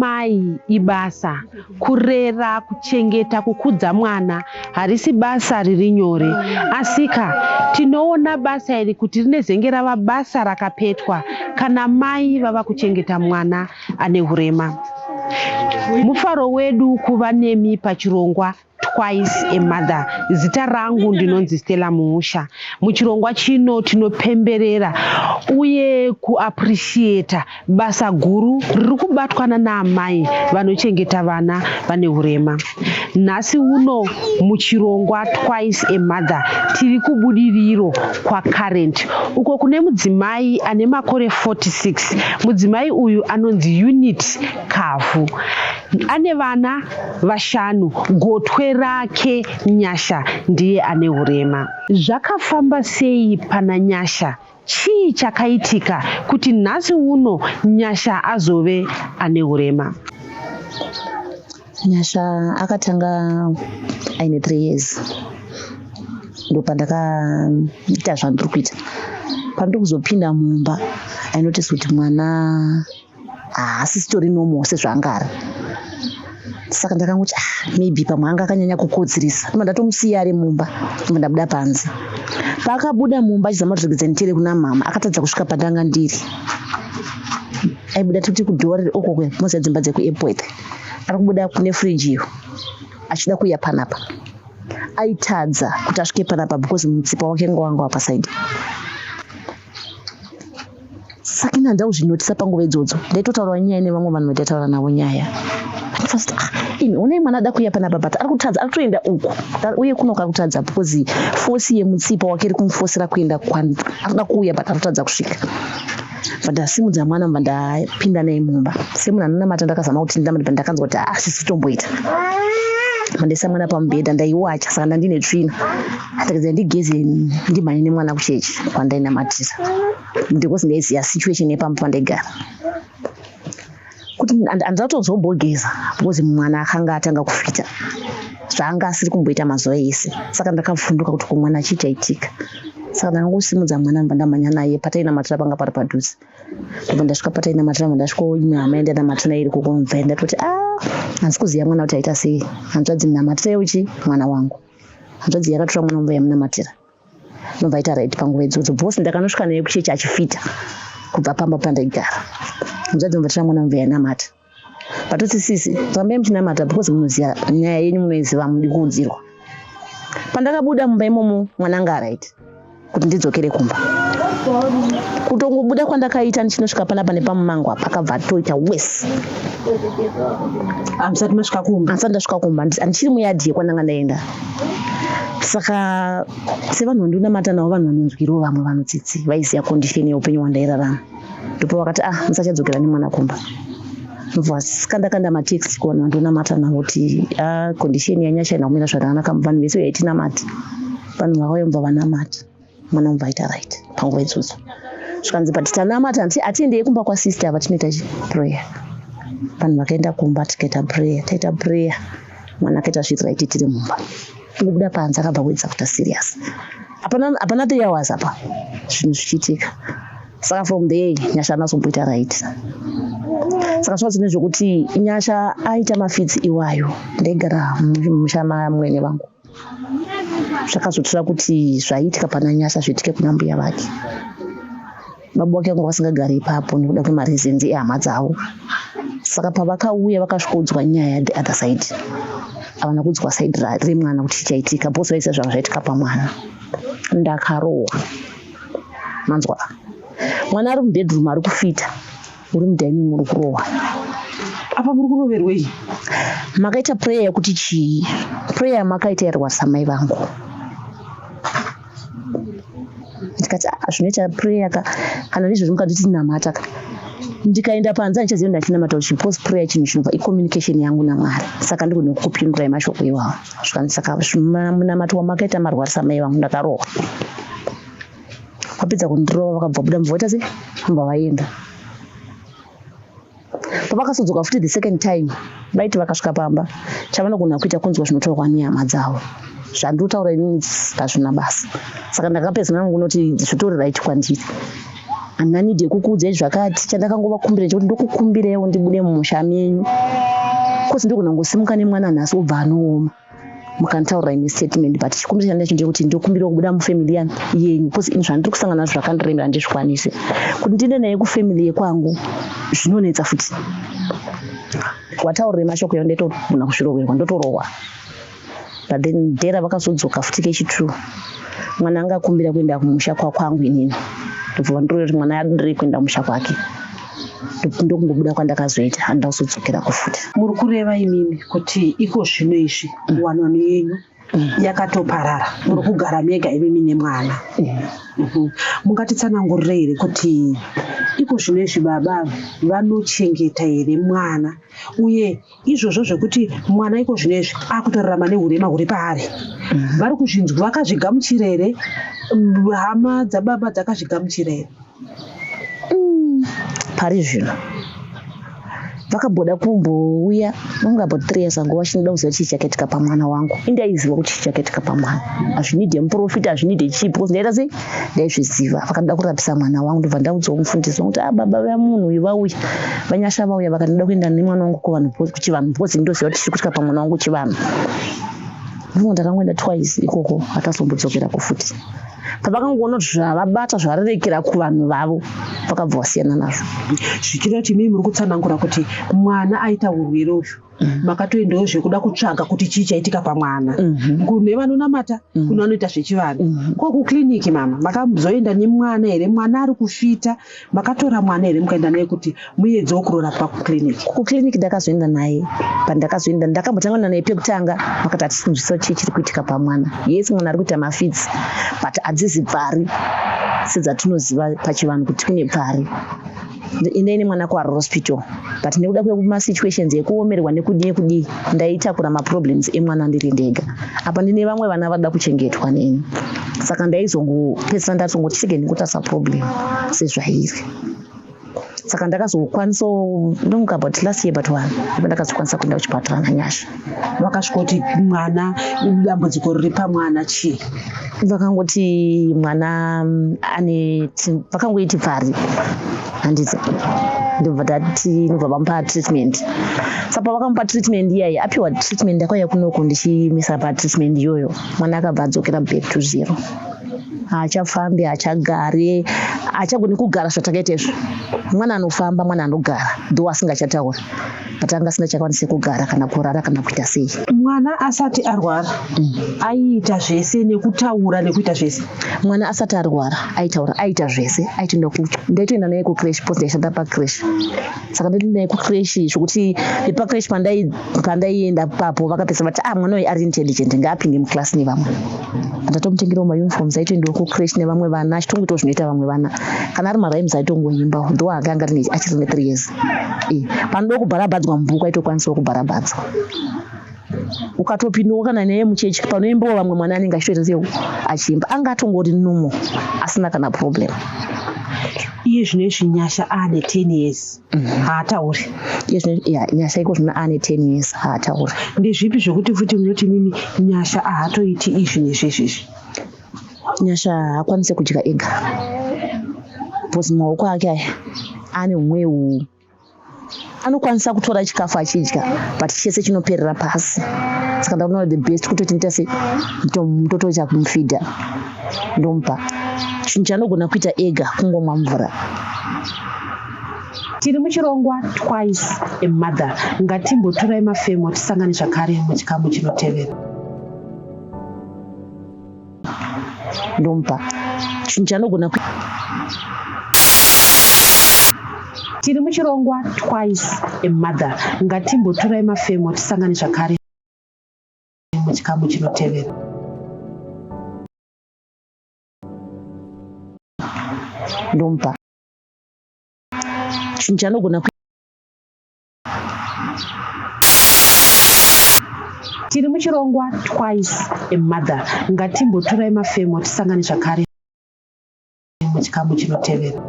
mai ibasa. Kurera, kuchengeta, kukudza mwana harisi basa riri nyore. Asika tinoona basa iri kuti rinezenge rava basa rakapetwa kana mai vava kuchengeta mwana ane hurema. Mufaro wedu kuva nemi pachirongwa Twice a Mother. Zita rangu ndinonzi Stella Muusha. Muchirongwa chino tinopemberera uye kuappreciata basa guru riri kubatwa nanaamai vanochengeta vana vane hurema. Nhasi uno muchirongwa Twice a Mother tiri kubudiriro kwaCurrent uko kune mudzimai ane makore 46. Mudzimai uyu anonzi Unit Kavhu. Ane vana vashanu, gotwe rake Nyasha ndiye ane hurema. Zvakafamba sei pana Nyasha? Chii chakaitika kuti nhasi uno Nyasha azove ane hurema? Nyasha akatanga aine 3 years ndopandakaita zvandiri kuita. Pandiri kuzopinda mumba I notice kuti mwana haasisitori normal sezvaanga ari. Saka ndakangoti ah, maybe pamwe anga akanyanya kukotsirisa. Ndobva ndatomusiya ari mumba ndobva ndabuda panze. Paakabuda mumba achizama kuti regedza nditere kuna mama akatadza kusvika pandanga ndiri. Aibuda toti kudhoo riri uko moziva dzimba dzekuEpworth. Ari kubuda kune fridge iyo achida kuuya panapa. Aitadza kuti asvike panapa because mutsipa wake ngo wanga wapasaidi. Saka ini handina kuzvinotisa panguva idzodzo. Ndaitotaurawo nyaya nevamwe vanhu vandaitaura navo nyaya. First, ah, imi onai mwana ada kuuya panapa but ari kutadza ari kutoenda uku uye kuno kari kutadza because force yemutsipa wake iri kumufosera kuenda arikuda kuuya but ari kutadza kusvika. Bva ndasimudza mwana bva ndapinda naye mumba. Semunhu anonamata ndakazama kuti ndinamate but ndakanzwa kuti ah sisi tomboita. Mandaisa mwana pamubhedha ndaiwacha saka ndandine tsvina. Ndakadza ndigeze ndimhanye nemwana kuchechi kwandainamatira. Because ndaiziva situation yepamba pandaigara. Kuti handina kutozombogeza because mwana akanga atanga kufita zvaanga asiri kumboita mazuva ese. Saka ndakavhunduka kuti ko mwana chii chaitika. Saka ndakangosimudza mwana ndobva ndamhanya naye patainamatira panga pari padhuze. Ndobva ndasvika patainamatira ndobva ndasvika imwe hama yandainamatira nayo iri kukomva ndatoti ah handisi kuziva mwana kuti aita sei. Hanzvadzi ndinamatirewo chi mwana wangu. Hanzvadzi yakatora mwana wangu yamunamatira. Ndobva aita right panguva idzodzo because ndakanosvika naye kuchechi achifita kubva pamba pandaigara. Hanzvadzi ndobva tora mwana wangu yanamata. Vatoti sisi rambai muchinamata because munoziva nyaya yenyu munoiziva hamudi kuudzirwa. Pandakabuda mumba imomo mwana anga right kuti ndidzokere kumba. Kutongobuda kwandakaita ndichinosvika panapa nepamumango apa akabva atoita worse. Hamusati masvika kumba? Handisati ndasvika kumba, handichiri muyadhi yekwandanga ndaenda. Saka sevanhu vandinamata navo vanhu vanonzwirawo vamwe vanhu tsitsi vaiziva condition yeupenyu hwandairarama. Ndipo vakati ah musachadzokera nemwana kumba. Ndobva kanda matext kuvanhu vandinamata navo kuti ah condition yaNyasha haina kumira zvakanaka vanhu vese uyai tinamate. Vanhu vakauya mubva vanamata mwana mubva aita right panguva idzodzo. Zvikanzi but tanamata hatiendei kumba kwasister ava tinoita prayer. Vanhu vakaenda kumba tikaita prayer taita prayer mwana akaita zviri right tiri mumba. Kungobuda panze akabva kuedza kuita serious. Hapana hapana 3 hours apa zvinhu zvichiitika. Saka from there Nyasha haana kuzomboita right. Saka zvava zvinhu zvekuti Nyasha aita mafitsi iwayo ndaigara mumusha mamwene vangu. Zvakazotora kuti zvaiitika pana Nyasha zviitike kuna mbuya vake. Baba vake vanga vasingagari ipapo nekuda kwemareasons ehama dzavo. Saka pavakauya vakasvikoudzwa nyaya the other side. Havana kuudzwa side remwana kuti chichaitika because vaiziva zvanga zvaitika pamwana. Ndakarohwa. Manzwa? Mwana ari mubedroom ari kufita. Uri mudining muri kurohwa. Apa muri kuroverwei? Makaita prayer yekuti chii? Prayer yamakaita yarwarisa mai vangu. Ndikati ah zvinoita prayer ka kana ndizvo mukanditi namata ka. Ndikaenda panze handichazivi ndachinamata kuti because prayer chinhu chinobva icommunication yangu naMwari. Saka ndigone kukupindurai mashoko iwawo. Zvikanzi saka munamato wamakaita marwarisa mai vangu ndakarohwa. Vapedza kundirova vakabva buda mubva vaita sei? Mubva vaenda. Pavakasodzoka futi the second time vaiti vakasvika pamba chavanogona kuita kunzwa zvinotaurwa nehama dzavo. Zvandinotaura inini hazvina basa. Saka ndakapedzana kunoti zvitori right kwandiri. Handina need yekukuudzai zvakati. Chandakangovakumbira chekuti ndokukumbiraiwo ndibude mumusha menyu. Kosi ndogona kungosimuka nemwana nhasi obva anooma. Mukanditaurira imi statement but chikumbiro chandinacho ndechekuti ndokumbirawo kubuda mufamily yani yenyu because ini zvandiri kusangana nazvo zvakandiremera handizvikwanise. Kuti ndiende naye kufamily yekwangu zvinonetsa futi. Wataurire mashoko yayo ndaitogona kusviroverwa ndotorohwa. But then dera vakazodzoka futi kechi2 mwana anga akumbira kuenda kumusha kwakwangu inini ndobva vandiroya kuti mwana arindire kuenda kumusha kwake ndokungobuda kwandakazoita handina kuzodzokera kufuti. Muri kureva imimi kuti iko zvino izvi wanano yenyu yakatoparara muri kugara mega imimi nemwana. Mungatitsanangurire here kuti iko zvino izvi baba vanochengeta here mwana uye izvozvo zvekuti mwana iko zvino izvi akutorarama nehurema huri paari vari kuzvinzwa vakazvigamuchira here hama dzababa dzakazvigamuchira here? Pari zvino vakamboda kumbouya vanga about 3 years ago vachinoda kuziva chii chakaitika pamwana wangu. Indaiziva kuti chii chakaitika pamwana, hazvinidhe muprofita, hazvinidhe chii because ndaita sei ndaizviziva. Vakanoda kurapisa mwana wangu ndobva ndaudzawo mufundisi wangu kuti ah baba vemunhu uyu vauya vanyasha vauya vakanoda kuenda nemwana wangu kuvanhu kuchivanhu because ndoziva kuti chiri kuitika pamwana wangu chivanhu. Ndingo ndakangoenda twice ikoko hatazombodzokera kufuti. Pavakangoona kuti zvavabata zvarerekera kuvanhu vavo vakabva vasiyana nazvo. Zvichireva kuti imimi muri kutsanangura kuti mwana aita urwere uyu makatoendawo zvekuda kutsvaga kuti chii chaitika pamwana. Kune vanonamata, kune vanoita zvechivanhu. Ko kukliniki mama makazoenda nemwana here? Mwana ari kufita, makatora mwana here mukaenda naye kuti muedzewo kurorapwa kukliniki? Kukliniki ndakazoenda naye. Pandakazoenda ndakambotangana naye pekutanga vakati hatisi kunzwisisa chii chiri kuitika pamwana. Yes mwana ari kuita mafits but hadzizi pfari sedzatinoziva pachivanhu kuti kune pfari. Indai nemwana kuHarare Hospital but nekuda kwemasituations ekuomerwa nekudii nekudii ndaitakura maproblems emwana ndiri ndega. Apa ndine vamwe vana vada kuchengetwa neni. Saka ndaizongopedzisira ndatongoti chege ndingotarisa problem sezvairi. Saka ndakazokwanisawo ndomuka about last year but one ndipo ndakazokwanisa kuenda kuchipatara naNyasha. Vakasvikoti mwana dambudziko riri pamwana chii? Vakangoti mwana ane vakangoiti pfari handiti ndobva ndati ndobva vamupa treatment. Saka pavakamupa treatment iyayi apiwa treatment ndakauya kunoko ndichimisa patreatment iyoyo mwana akabva adzokera back to zero. Haachafambi, haachagari, haachagoni kugara zvatakaita izvo. Mwana anofamba, mwana anogara though asingachatauri but anga asingachakwanisi kugara kana kurara kana kuita sei. Mwana asati arwara aiita zvese nekutaura nekuita zvese. Mwana asati arwara aitaura aita zvese aitoenda ndaitoenda naye kucrash post ndaishanda pacrash. Saka ndaitoenda naye kucrash zvekuti vepacrash pandaienda papo vakapedzisa vati ah mwana uyu ari intelligent ngaapinde muclass nevamwe. Ndatomutengerawo mauniforms aitoendawo kucrash nevamwe vana achitongoitawo zvinoita vamwe vana. Kana ari marhymes aitongoimba though anga anga achiri ne 3 years. Panoda kubharabhadzwa mubhuku aitokwanisawo kubharabhadzwa. Ukatopindawo kana naye muchechi panoimbawo vamwe mwana anenge achitoita sei achiimba anga atongori normal asina kana problem. Iye zvino izvi Nyasha aane 10 years haatauri. Iye zvino ya Nyasha iko zvino aane 10 years haatauri. Ndezvipi zvekuti futi munoti mimi Nyasha haatoiti izvi nezvizvi izvi? Nyasha haakwanisi kudya ega because maoko ake aya ane humwe anokwanisa kutora chikafu achidya but chese chinoperera pasi. Saka ndakuona the best kutoti ndiita sei ndotoita kumufidha ndomupa chinhu chaanogona kuita ega kungomwa mvura. Tiri muchirongwa Twice a Mother. Ngatimbotorai mafemo tisangane zvakare muchikamu chinotevera. Ndomupa chinhu chaanogona Tiri muchirongwa Twice a Mother. Ngatimbotorai mafemo tisangane zvakare muchikamu chinotevera. Ndomupa chinhu chaanogona Tiri muchirongwa Twice a Mother. Ngatimbotorai mafemo tisangane zvakare muchikamu chinotevera.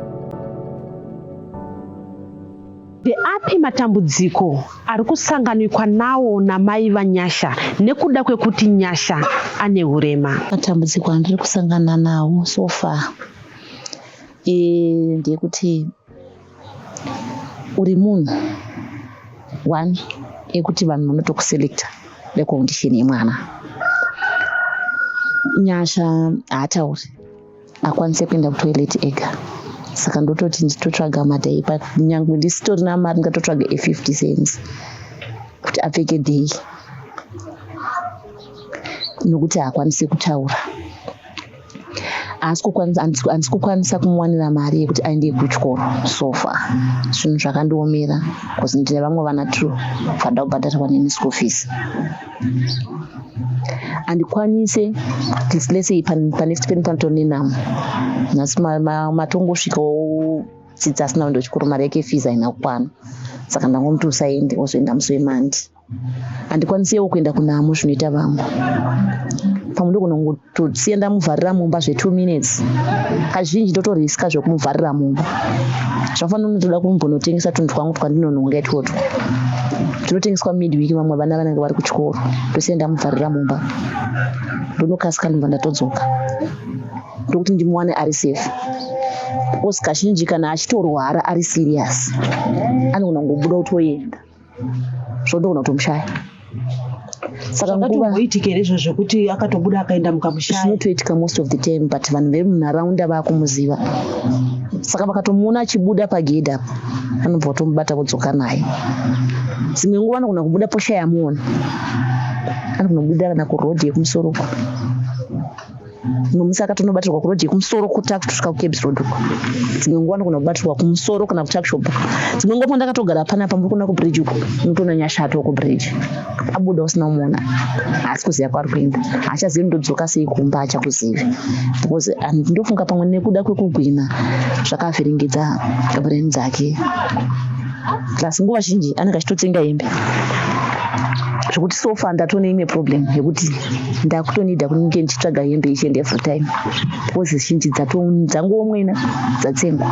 Ndeapi matambudziko ari kusanganikwa nawo namai vaNyasha nekuda kwekuti Nyasha ane hurema? Matambudziko andiri kusangana nawo so far. Ndeyekuti uri munhu one ekuti vanhu vanotokuselecta necondition yemwana. Nyasha haatauri, akwanise kuenda kutoilet ega, saka ndototi nditotsvaga madiaper, nyange ndisitorina mari, ndingatotsvaga e50 cents kuti apfeke day, nokuti haakwanisi kutaura. Handisi kukwanisa kumuwanira mari yekuti aende kuchikoro. So far zvinhu zvakandiomera because ndine vamwe vana two vada kubhadharirwa neni school fees. Handikwanise, let's say panext peni panotori nenhamo nhasi, matongosvikawo Tsitsi asina kuenda kuchikoro, mari yake fees haina kukwana, saka ndangomuti usaende, wozoenda musi weMonday. Handikwanisiwo kuenda kunhamo zvinoita vamwe. Pamwe ndogona kungotosiya ndamuvharira mumba zve2 minutes. Kazhinji ndotoriska zvekumuvharira mumba. Zvafanira ndoda kumbonotengesa tunhu twangu twandinonhonga itwotwo tunotengeswa midweek, vamwe vana vanenge vari kuchikoro, ndosiya ndamuvharira mumba, ndonokasika, ndobva ndatodzoka, ndokuti ndimuwane ari safe, because kazhinji kana achitorwara ari serious anogona kungobuda kutoenda, zvondogona kutomushaya. Saka nguva Zvakatomboitika here izvo zvekuti akatobuda akaenda mukamushaya? Zvinotoitika most of the time, but vanhu vemunharaunda vaakumuziva, saka vakatomuona achibuda pagedhi apo, anobva kutomubata kudzoka naye. Dzimwe nguva anogona kubuda poshaya muona, anogona kubuda kana kurodhi yekumusoro uko. Mumwe musi akatonobatirwa kurodhi yekumusoro kutasvika kuCabs Road uko. Dzimwe nguva anogona kubatirwa kumusoro kana kutuckshop. Dzimwe nguva pandakatogara panapa, muri kuona kubridge uko, unotoona Nyasha atoo kubridge, abuda usina kumuona. Haasi kuziva kwaari kuenda, haachazivi ndodzoka sei kumba, hachakuzivi because ndofunga pamwe nekuda kwekugwina zvakavhiringidza brain dzake. Plus nguva zhinji anenge achitotsenga hembe, zvekuti so far ndatone imwe problem yekuti ndakutonida kunge ndichitsvaga hembe each and every time, because zhinji dzangomwena dzatsengwa.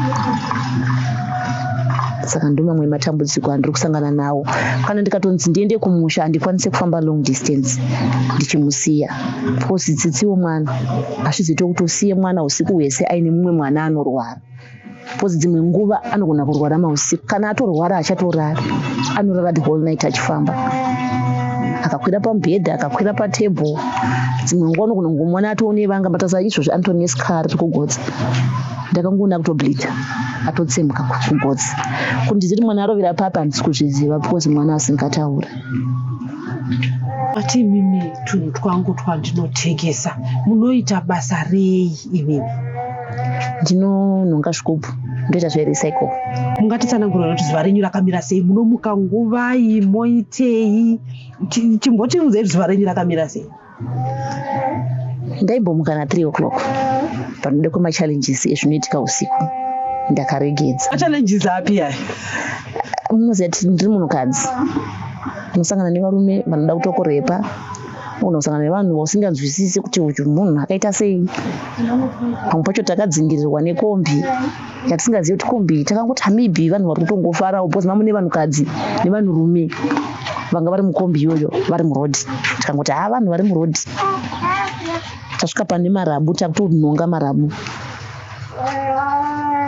Saka ndo mamwe matambudziko andiri kusangana nawo. Kana ndikatonzi ndiende kumusha, handikwanisi kufamba long distance ndichimusiya, because tsitsiwo mwana hazvizoita kuti usiye mwana usiku hwese aine mumwe mwana anorwara, because dzimwe nguva anogona kurwara mausiku. Kana atorwara achatorara, anorara the whole night achifamba, akakwira pamubhedha, akakwira patable. Dzimwe nguva unogona kungomuona atoone vanga matasa izvozvi, anotori nescar riri kugotsa. Ndakangoona kutobleeda, atotsemuka kugotsa. Kuti ndiziti mwana arovera papi, handisi kuzviziva, because mwana asingatauri. Ati imimi tunhu twangu twandinotengesa, munoita basa rei imimi? Ndinonhonga zvigubhu, ndoita zverecycle. Mungatitsanangurira kuti zuva renyu rakamira sei? Munomuka nguvai, moitei? Chimbotiudzai kuti zuva renyu rakamira sei. Ndaimbomuka na3 o'clock. Panoda kwemachallenges ezvinoitika usiku, ndakaregedza. Machallenges api aya? Munoziva kuti ndiri munhukadzi, unosangana nevarume vanoda kutokurepa, unosangana nevanhu vausinganzwisisi kuti uyu munhu akaita sei. Pamwe pacho takadzingirirwa nekombi yatisingazivi kuti kombi, takangoti maybe vanhu vari kutongofarawo, because mamune vanhukadzi nevanhurume vanga vari mukombi iyoyo vari murodhi. Tikangoti ha, vanhu vari murodhi. Tasvika pane marabu, takutonhonga marabu.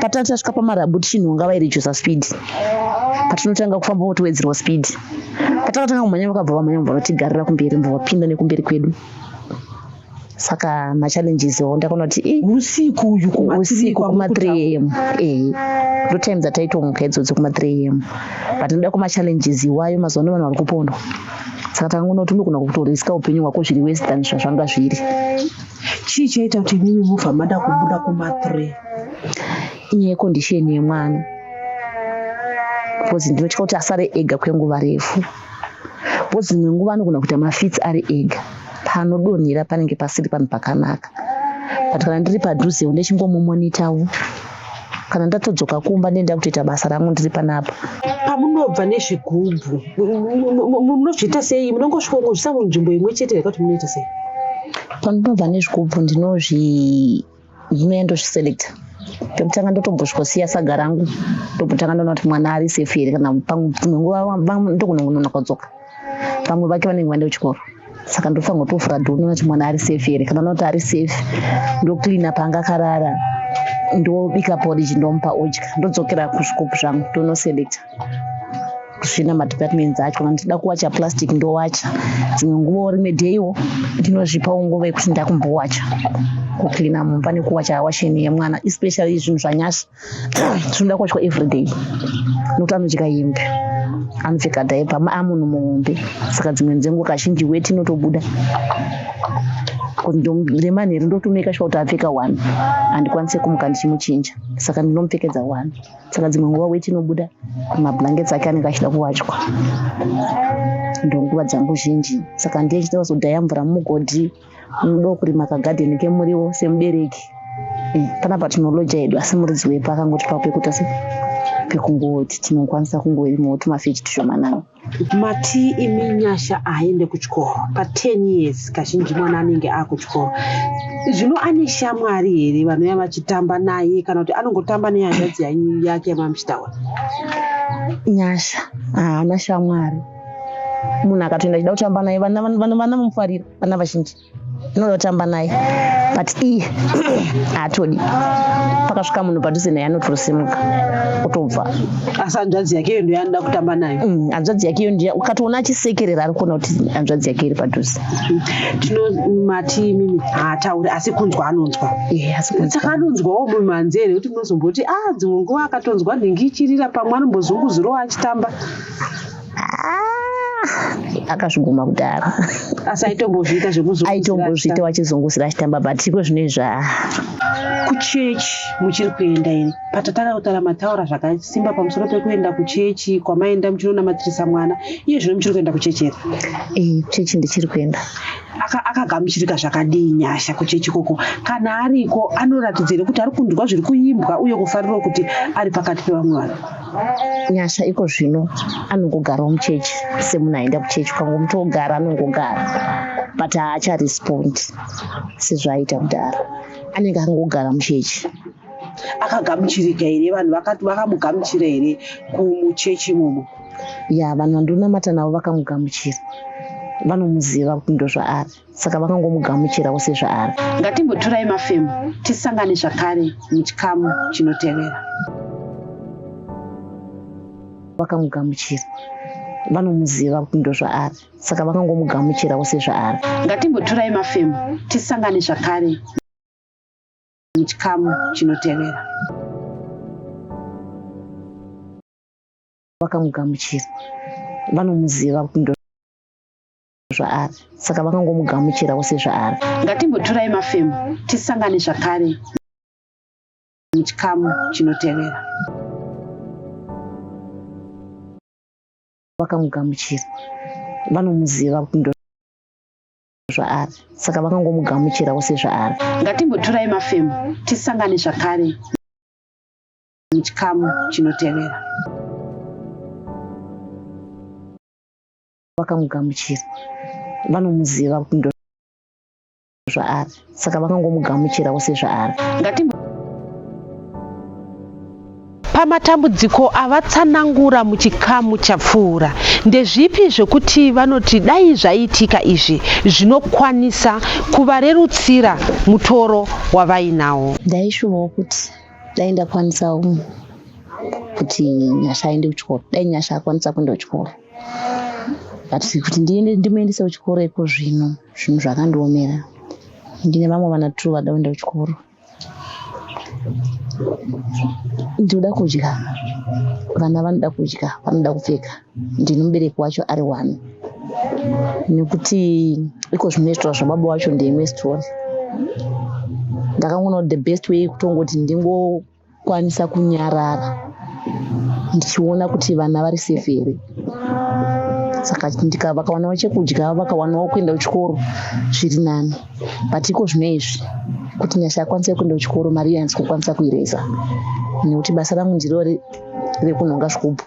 Patati tasvika pamarabu tichinhonga, vairedusa speed. Patinotanga kufamba, votowedzerwa speed. Patakatanga kumhanya, vakabva vamhanya, mubva vatigarira kumberi, mubva vapinda nekumberi kwedu. Saka machallenges iwawo ndakaona kuti ii. Usiku uyu? Usiku kuma3 am, eh, ndo time dzataitomuka idzodzo, kuma3 am. But noda kwemachallenges iwayo, mazuva ano vanhu vari kupondwa, saka takangoona kuti unogona kutoriska upenyu hwako zviri worse than zvazvanga zviri. Chii chaita kuti imimi mubva mada kubuda kuma3? Inyaya yecondition yemwana, because ndinotya kuti asare ega kwenguva refu, because dzimwe nguva anogona kuita mafits ari ega. Panodonhera panenge pasiri panhu pakanaka. But kana ndiri padhuzewo, ndichingomumonitawo. Kana ndatodzoka kumba, ndenda kutoita basa rangu ndiri panapa. Pamunobva nezvigubhu, munozviita sei? Munongosvika kungozvisa munzvimbo imwe chete here, kuti munoita sei? Pandinobva nezvigubhu, ndinoya ndozviselecta. Pekutanga ndotombosvikosiya saga rangu, ndombotanga ndoona kuti mwana ari safe here. Kana pamwe dzimwe nguva ndogona kunonoka kudzoka, vamwe vake vanenge vaenda kuchikoro, saka ndofanira kutovhura door, ndoona kuti mwana ari safe here. Kana ndaona kuti ari safe, ndocleana paanga akarara. Ndobika porridge, ndomupa odya, ndodzokera kuzvikopu zvangu, ndonoselecta kusvina madepartments acho. Kana ndichida kuwacha plastic, ndowacha. Dzimwe nguvawo, rimwe daywo ndinozvipawo nguva yekuti ndakumbowacha, kucleana mumba nekuwacha washeni yemwana, especially zvinhu zvaNyasha zvinoda kuwachwa everyday nokuti anodya hembe, anopfeka diaper, amunhu muhombe. Saka dzimwe dzenguva kazhinji weti inotobuda. Remanheru ndotomeka sure kuti apfeka one, handikwanise kumuka ndichimuchinja, saka ndinomupfekedza one. Saka dzimwe nguva weti inobuda, mablankets ake anenge achida kuwachwa. Ndonguva dzangu zhinji. Saka ndiye chida kuzodhaya mvura mumugodhi, unodawo kurima kagadheni kemuriwo semubereki. Panapa tinoloja yedu, asi muridzi wepo akangotipa pekuita se pekungoti tinokwanisa kungorimawo tumafeji tushomanana. Mati imi Nyasha aende kuchikoro pa10 years, kazhinji mwana anenge akuchikoro. Zvino ane shamwari here vanouya vachitamba naye, kana kuti anongotamba nehanzvadzi yake yamamuchitaura? Nyasha haana shamwari. Munhu akatoenda achida kutamba naye, vana vamufarira, vana vazhinji inoda kutamba naye, but iye haatodi. Pakasvika munhu padhuze naye, anotosimuka otobva. Asi hanzvadzi yake iyo ndoyaanoda kutamba nayo? Hanzvadzi yake iyo ndiya ukatoona achisekerera, ari kuona kuti hanzvadzi yake iri padhuze. Tino mati imimi haatauri, asi kunzwa anonzwa? Eh, asi kunzwa. Saka anonzwawo mumhanzi here, kuti munozomboti a dzimwe nguva akatonzwa nhingi ichirira, pamwe anombozunguzirawo achitamba? Ah, akazviguma kudhara. Asi aitombozviita zvekuzunguzira? Aitombozviita, wachizunguzira achitamba, but iko zvino izvi ah. Kuchechi muchiri kuenda here? Patatanga kutaura, mataura zvakasimba pamusoro pekuenda kuchechi kwamaenda muchinonamatirisa mwana. Iye zvino muchiri kuenda kuchechi here? Eh, kuchechi ndichiri kuenda. Akagamuchirika zvakadii Nyasha kuchechi ikoko? Kana ariko, anoratidza here kuti ari kunzwa zviri kuimbwa uye kufarirawo kuti ari pakati pevamwe vanhu? Nyasha iko zvino anongogarawo muchechi semunhu aenda kuchechi kwangomutogara, anongogara, but haacharespondi sezvaaita kudhara. Anenge akangogara muchechi. Akagamuchirika here? Vanhu vakamugamuchira here kumuchechi imomo? Ya, vanhu vandinonamata navo vakamugamuchira. Vanomuziva kuti ndozvaari, saka vakangomugamuchirawo sezvaari. Ngatimboturai mafemo, tisangane zvakare muchikamu chinotevera. Vakamugamuchira. Vanomuziva kuti ndozvaari, saka vakangomugamuchirawo sezvaari. Ngatimboturai mafemo, tisangane zvakare muchikamu chinotevera. Vakamugamuchira. Vanomuziva kuti ndozvaari, saka vakangomugamuchirawo sezvaari. Ngatimboturai mafemo, tisangane zvakare muchikamu chinotevera. Vakamugamuchira. Vanomuziva kuti ndozvaari, saka vakangomugamuchirawo sezvaari. Ngatimboturai mafemo, tisangane zvakare muchikamu chinotevera. Vakamugamuchira. Vanomuziva kuti ndozvaari, saka vakangomugamuchirawo sezvaari. Ngatimbo Pamatambudziko avatsanangura muchikamu chapfuura, ndezvipi zvekuti vanoti dai zvaitika izvi zvinokwanisa kuvarerutsira mutoro wavainawo? Ndaishuvawo kuti dai ndakwanisawo kuti Nyasha aende kuchikoro, dai Nyasha akwanisa kuenda kuchikoro. But kuti ndiende ndimuendese kuchikoro iko zvino, zvinhu zvakandiomera. Ndine vamwe vana two vada kuenda kuchikoro. Ndinoda kudya, vana vanoda kudya, vanoda kupfeka. Ndini mubereki wacho ari one, nekuti iko zvinoitwa zvababa wacho ndeimwe story. Ndakangoona kuti the best way kutongoti ndingokwanisa kunyarara ndichiona kuti vana vari safe here. Saka vakawanawo chekudya, vakawanawo kuenda kuchikoro, zviri nani. But iko zvino izvi, kuti Nyasha akwanise kuenda kuchikoro, mari iyo handisi kukwanisa kuireza, nekuti basa rangu ndiro rekunhonga zvigubhu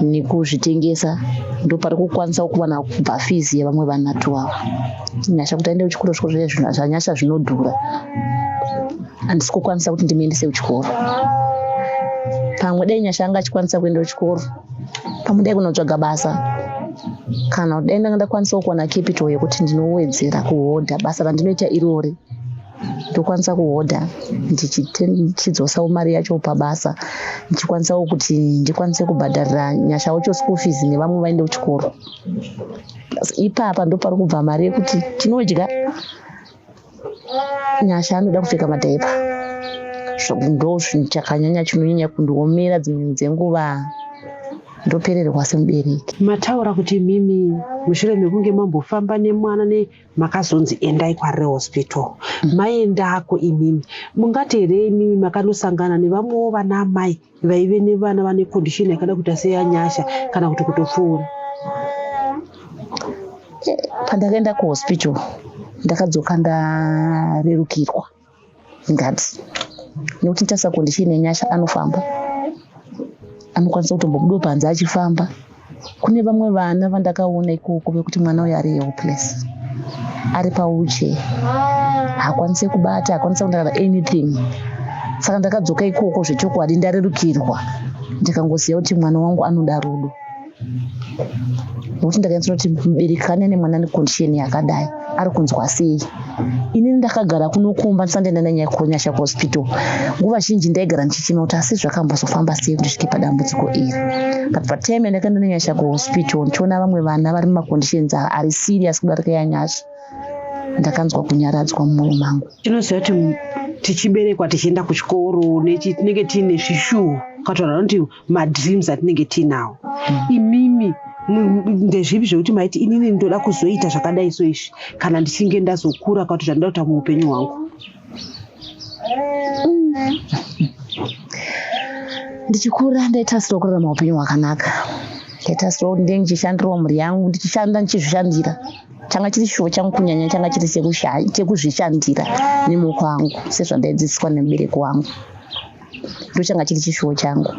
nekuzvitengesa. Ndopari kukwanisa kuwana kubva fees yevamwe vana two ava. Nyasha kuti aende kuchikoro, zvikoro zvaNyasha zvinodhura. Handisi kukwanisa kuti ndimuendese kuchikoro. Pamwe dai Nyasha anga achikwanisa kuenda kuchikoro, pamwe dai kunotsvaga basa, kana kuti dai ndanga ndakwanisawo kuwana capital yekuti ndinowedzera kuhodha basa randinoita irori. Ndokwanisa kuhodha ndichidzosawo mari yacho pabasa, ndichikwanisawo kuti ndikwanise kubhadharira Nyasha wacho school fees nevamwe vaende kuchikoro. Ipapa ndopari kubva mari yekuti tinodya. Nyasha anoda kupfeka madhaipa, ndo chakanyanya chinonyanya kundiomera. Dzimwe dzenguva ndopererwa semubereki. Mataura kuti mimi mushure mekunge mambofamba nemwana makazonzi endai kwaRe Hospital. Maendako imimi, mungati here imimi makanosangana nevamwewo vana amai vaive nevana vane condition yakada kuita seyaNyasha kana kuti kutopfuura? Pandakaenda kuhospital ndakadzoka ndarerukirwa ngati, nekuti nditarisa condition yeNyasha, anofamba, anokwanisa kutombobudawo panze achifamba. Kune vamwe vana vandakaona ikoko vekuti mwana uyu ari helpless, ari pawheelchair, haakwanisi kubata, haakwanisi kuita kana anything. Saka ndakadzoka ikoko zvechokwadi ndarerukirwa, ndikangoziva kuti mwana wangu anoda rudo, nekuti ndakanyatsoona kuti mubereki kana ane mwana necondition yakadai ari kunzwa sei. Inini ndakagara kuno kumba ndisati ndaenda neNyasha kuhospital, nguva zhinji ndaigara ndichichema kuti asi zvakambozofamba sei kuti ndisvike padambudziko iri. But patime yandakaenda neNyasha kuhospital, ndichiona vamwe vana vari mumaconditions ari serious kudarika yaNyasha, ndakanzwa kunyaradzwa mumwoyo mangu. Tinoziva kuti tichiberekwa, tichienda kuchikoro, tinenge tiine zvishuwo, ukataura kuti madreams atinenge tiinawo. Imimi ndezvipi zvekuti maiti inini ndoda kuzoita zvakadai so izvi kana ndichinge ndazokura, kana kuti zvandoda kuita muupenyu hwangu? Ndichikura ndaitarisirawo kurarama upenyu hwakanaka. Ndaitarisirawo kuti ndinge ndichishandirawo mhuri yangu, ndichishanda, ndichizvishandira. Changa chiri chishuwo changu kunyanya changa chiri chekuzvishandira nemaoko angu, sezvandaidzidziswa nemubereki wangu. Ndo changa chiri chishuwo changu.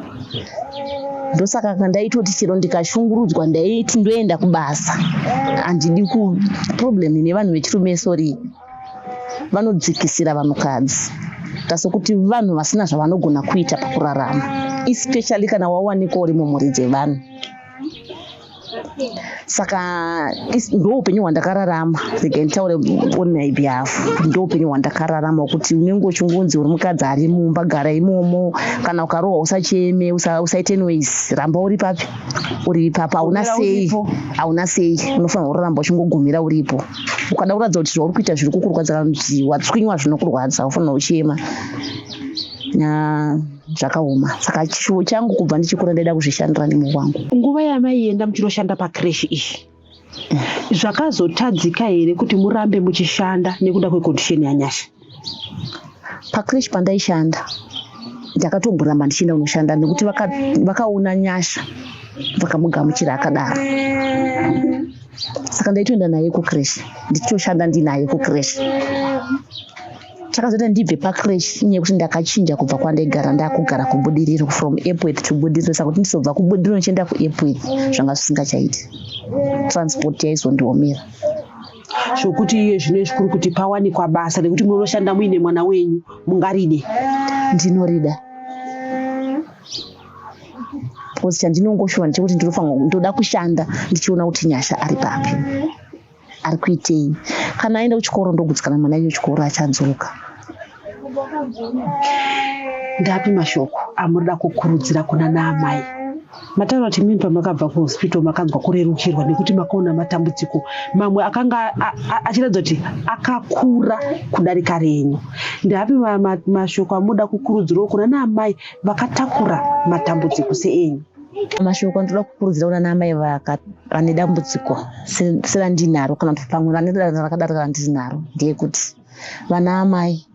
Ndosaka ndaitoti chero ndikashungurudzwa, ndaiti ndoenda kubasa, handidi ku problem nevanhu vechirume. Sorry, vanodzikisira vanhukadzi tasokuti vanhu vasina zvavanogona kuita pakurarama, especially kana wawanikwa uri mumhuri dzevanhu. Saka ndo upenyu hwandakararama. Rega nditaure on my behalf, ndo upenyu hwandakararama, kuti unenge uchingonzi uri mukadzi ari mumba, gara imomo. Kana ukarohwa usacheme, usaite noise, ramba uri papi, uri ipapo. Hauna Gumira sei, uripo. Hauna sei, unofanira kuramba uchingogumira uripo. Ukada kuratidza kuti zvauri kuita zviri kukurwadza kana kuti watswinywa zvinokurwadza, ufanira kuchema. Zvakaoma. Saka chishuwo changu kubva ndichikura, ndaida kuzvishandira nemoyo wangu. Nguva yamaienda muchinoshanda pacreche iyi, zvakazotadzika here kuti murambe muchishanda nekuda kwecondition yaNyasha? Pacreche pandaishanda ndakatomboramba ndichienda kunoshanda, nekuti vakaona Nyasha, vakamugamuchira akadaro. Saka ndaitoenda naye kucreche, ndichitoshanda ndinaye kucreche. Chakazoita ndibve pacreche inyaya yekuti ndakachinja kubva kwandaigara, ndakugara kuBudiriro, from Epworth to Budiriro. Saka kuti ndizobva kuBudiriro ndichienda kuEpworth zvanga zvisingachaiti, transport yaizondiomera. Zvokuti iye zvino izvi kuri kuti pawanikwa basa nekuti munonoshanda muine mwana wenyu, mungaride? Ndinorida, because chandinongoshuwa ndechekuti ndinofanira, ndoda kushanda ndichiona kuti Nyasha ari papi, ari kuitei. Kana aenda kuchikoro ndogutsikana, mwana iye chikoro achadzoka. Ndapi mashoko amunoda kukurudzira kuna naamai? Mataura kuti mimi pamakabva kuhospital makanzwa kurerukirwa nekuti makaona matambudziko mamwe akanga achiratidza kuti akakura kudarika renyu. Ndapi mashoko amunoda kukurudzirawo kuna naamai vakatakura matambudziko seenyu? Mashoko andinoda kukurudzira kuna naamai vane dambudziko serandinaro, kana kuti pamwe vane rakadarika randinaro, ndeyekuti vana amai,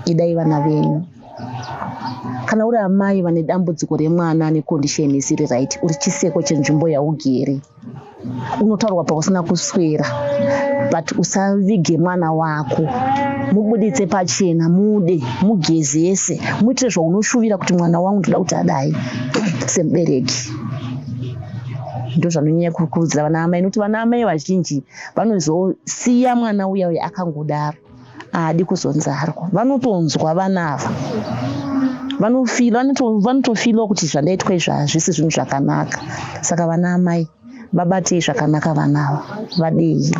idai vana venyu. Kana uri amai vane dambudziko remwana necondition isiri right, uri chiseko chenzvimbo yaugere, unotaurwa pausina kuswera, but usavige mwana wako. Mubuditse pachena, mude, mugezese, muitire zvaunoshuvira kuti mwana wangu ndoda kuti adai semubereki. Ndo zvanonyanya kukurudzira vana amai, nokuti vana amai vazhinji vanozosiya mwana uya uya akangodaro, haadi kuzonzarwa. Vanotonzwa vana ava, vanotofeelawo kuti zvandaitwa izvi hazvisi zvinhu zvakanaka. Saka vana amai, Vabatei zvakanaka vana ava, vadei.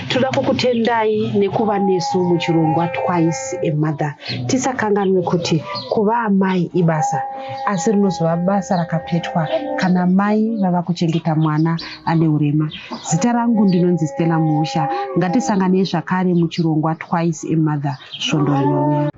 Toda kukutendai nekuva nesu muchirongwa Twice a Mother. Tisakanganwe kuti kuva amai ibasa, asi rinozova basa rakapetwa kana mai vava kuchengeta mwana ane urema. Zita rangu ndinonzi Stella Muusha. Ngatisanganei zvakare muchirongwa Twice a Mother svondo rinouya.